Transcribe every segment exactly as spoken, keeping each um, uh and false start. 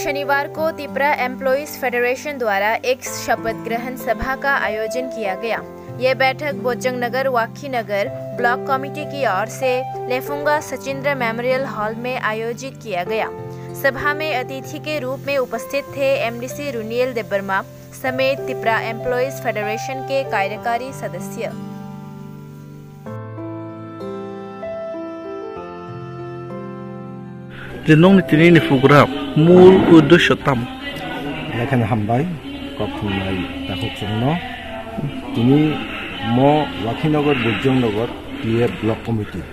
शनिवार को Tipra employees federation द्वारा एक शपथ ग्रहण सभा का आयोजन किया गया। ये बैठक बोज्जंग नगर वाखी नगर ब्लॉक कमेटी की ओर से लेफुंगा सचिंद्र मेमोरियल हॉल में आयोजित किया गया। सभा में अतिथि के रूप में उपस्थित थे एमडीसी रुनियल देबबर्मा समेत तिपरा एम्प्लॉइज फेडरेशन के कार्यकारी सदस्य। Je nokni tini ni program mul uddesho tam? Lekhani hambai, kok thumnai takhuk chwngno. Tini mo Wakhinagar Bujjongnagar T F Block Committee.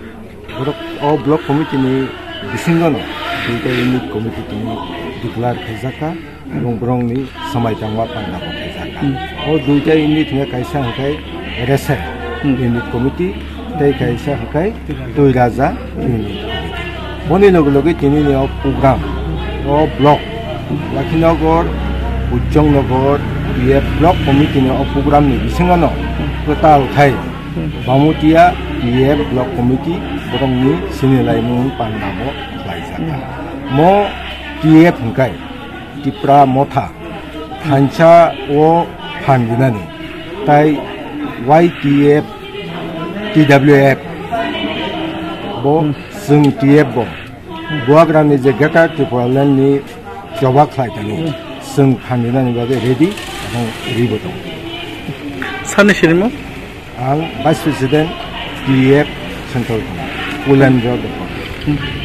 Borok o Block Committee ni bisingo no duita unit committee tini declare khaijak kha. Ebong borokni swmai tangma panda bo khaijak kha. Hmm. O duita unit hwnkhe kaisa hwnkhe Resep Hmm. Unit Committee, tei kaisa hwnkhe Tuiraja Unit Committee. Boni loge loge tini ni o program, o block, Lakhinagar, Bujjongnagar, T F Block Committee ni o program ni bisingo no kwtal khai Hmm. Bamutia T F Block Committee borokni sini laimung panda bo khlaijak kha. Hmm. Mo T F hwnkhe Tipra Motha thansa o phan rinani, tai Y T F, T W F bo Hmm. chwng T F bo Buagrani je Greater Tipraland ni choba khlai tani Hmm. chwng phan rinani bagwi ready, ang ribo tongo. Sani sirimo? Ang Vice President T F Central Committee, Pulendra Debbarma. Hmm.